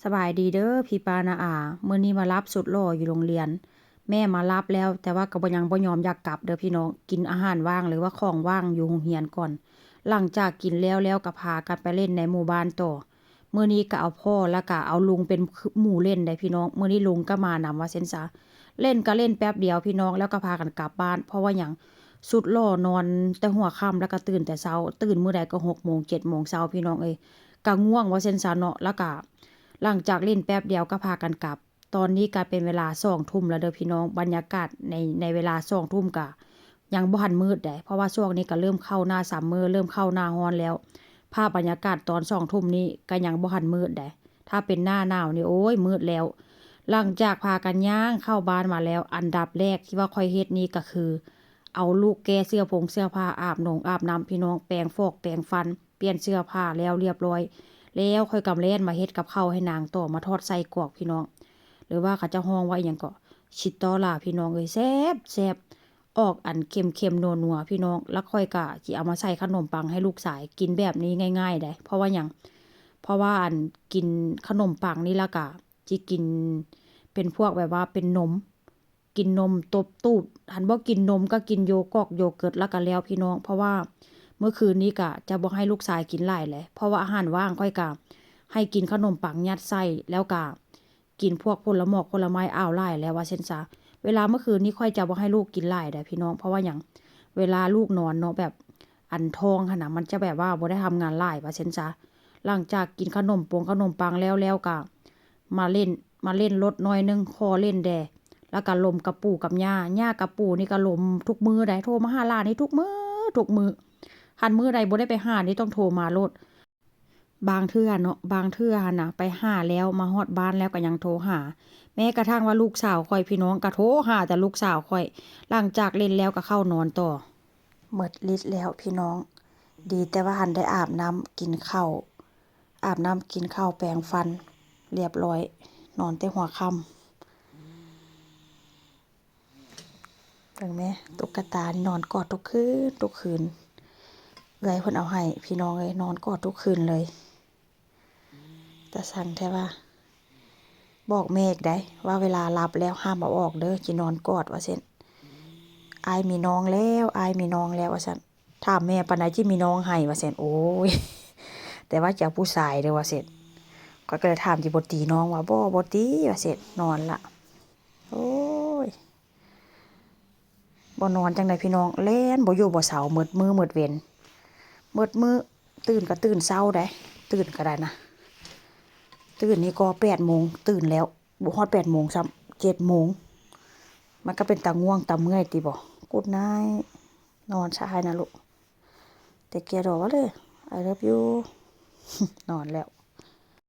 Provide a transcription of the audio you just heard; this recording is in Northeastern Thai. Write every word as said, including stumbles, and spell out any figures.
สบายดีเด้อพี่ป้าน้าอา มื้อนี้มารับสุดหล่ออยู่โรงเรียน แม่มารับแล้ว แต่ว่าก็บ่ ยังบ่ยอมอยากกลับเด้อพี่น้อง กินอาหารว่างหรือว่าของว่างอยู่โรงเรียนก่อน หลังจากกินแล้วแล้วก็พากันไปเล่นในหมู่บ้านต่อ มื้อนี้ก็เอาพ่อแล้วก็เอาลุงเป็นหมู่เล่นได้พี่น้อง มื้อนี้ลุงก็มานำว่าซั่นซะ เล่นก็เล่นแป๊บเดียวพี่น้อง แล้วก็พากันกลับบ้าน เพราะว่าหยัง สุดหล่อนอนแต่หัวค่ำแล้วก็ตื่นแต่เช้า ตื่นมื้อใดก็หกโมงเจ็ดโมงเช้าพี่น้องเอ้ย ก็ง่วงว่าซั่นซะเนาะ แล้วก็หลังจากเล่นแป๊บเดียวก็พากันกลับ ตอนนี้ก็เป็นเวลาสองทุ่มแล้วเด้อพี่น้อง บรรยากาศใน ในเวลาสองทุ่มก็ยังบ่ทันมืดเด้ เพราะว่าช่วงนี้ก็เริ่มเข้าหน้าซัมเมอร์ เริ่มเข้าหน้าร้อนแล้ว ภาพบรรยากาศตอนสองทุ่มนี้ก็ยังบ่ทันมืดเด้ ถ้าเป็นหน้าหนาวนี่ โอ้ย มืดแล้ว หลังจากพากันย่างเข้าบ้านมาแล้ว อันดับแรกที่ว่าข้อยเฮ็ดนี่ก็คือ เอาลูกแก้เสื้อผงเสื้อผ้า อาบนงอาบน้ำพี่น้อง แปรงฟอกแปรงฟัน เปลี่ยนเสื้อผ้าแล้วเรียบร้อย แล้วข้อยก็แล่นมาเฮ็ดกับข้าวให้นางต่อ มาทอดไส้กรอกพี่น้อง หรือว่าเขาเจ้าฮ้องว่าอิหยังเกาะ ชิตอล่าพี่น้องเอ้ย แซ่บแซ่บ ออกอันเค็มๆนัวๆพี่น้อง แล้วข้อยก็สิเอามาใส่ขนมปังให้ลูกชายกินแบบนี้ง่ายๆได้ เพราะว่าหยัง เพราะว่าอันกินขนมปังนี่แล้วก็สิกินเป็นพวกแบบว่าเป็นนม กินนมตบตูด หั้นบ่กินนมก็กินโยกอกโยเกิร์ตแล้วก็แล้วพี่น้อง เพราะว่าเมื่อคืนนี้ก็จะบ่ให้ลูกชายกินหลายแหละ เพราะว่าอาหารว่างข้อยก็ให้กินขนมปังยัดไส้ แล้วก็กินพวกผลหมอกผลไม้อ้าวหลายแล้วว่าซั่นซะ เวลาเมื่อคืนนี้ข้อยจะบ่ให้ลูกกินหลายเด้อพี่น้อง เพราะว่าหยัง เวลาลูกนอนเนาะ แบบอันท้องหั้นน่ะ มันจะแบบว่าบ่ได้ทำงานหลายว่าซั่นซะ หลังจากกินขนมปงขนมปังแล้ว แล้วก็มาเล่น มาเล่นรถหน่อยหนึ่ง ขอเล่นแด่ แล้วก็ลมกับปู่กับย่า ย่ากับปู่นี่ก็ลมทุกมื้อได้ โทรมาหาหลานนี่ทุกมื้อ ทุกมื้อ คันมื้อใดบ่ได้ไปหานี่ต้องโทรมาโลด บางเทื่อเนาะ บางเทื่อหั้นน่ะ ไปหาแล้ว มาฮอดบ้านแล้วก็ยังโทรหา แม้กระทั่งว่าลูกสาวข้อยพี่น้องก็โทรหาแต่ลูกสาวข้อย หลังจากเล่นแล้วก็เข้านอนต่อ หมดฤทธิ์แล้วพี่น้อง ดีแต่ว่าหั้นได้อาบน้ำกินข้าว อาบน้ำกินข้าวแปรงฟัน เรียบร้อย นอนแต่หัวค่ำ เบิ่งแม่ ตุ๊กตานี่นอนกอดทุกคืน ทุกคืน เอื้อยเพิ่นเอาให้ พี่น้องเอ้ย นอนกอดทุกคืนเลย ตาสั่งแท้ว่า บอกแม่อีกได้ ว่าเวลาหลับแล้วห้ามเอาออกเด้อ จินอนกอดว่าซั่น อ้ายมีน้องแล้ว อ้ายมีน้องแล้วว่าซั่น ถามแม่ปานใดจิมีน้องให้ว่าซั่น โอ้ย แต่ว่าจะเอาผู้ชายเด้อว่าซั่น ข้อยก็เลยถามจิบ่ตีน้องว่า บ่ บ่ตีว่าซั่น นอนละ โอ้ย บ่นอนจั่งใดพี่น้อง แล่นบ่อยู่บ่เซา หมดมื้อหมดเว็น หมดมื้อ ตื่นก็ตื่นเช้าได้ ตื่นก็ได้นะ ตื่นนี่ก็แปดโมง ตื่นแล้ว บ่ฮอดแปดโมงซ้ำ เจ็ดโมง มันก็เป็นตาง่วงตาเมื่อยติบ่ Good night นอนซะให้นะลูก Take care ดอกว่าเลย I love you นอนแล้ว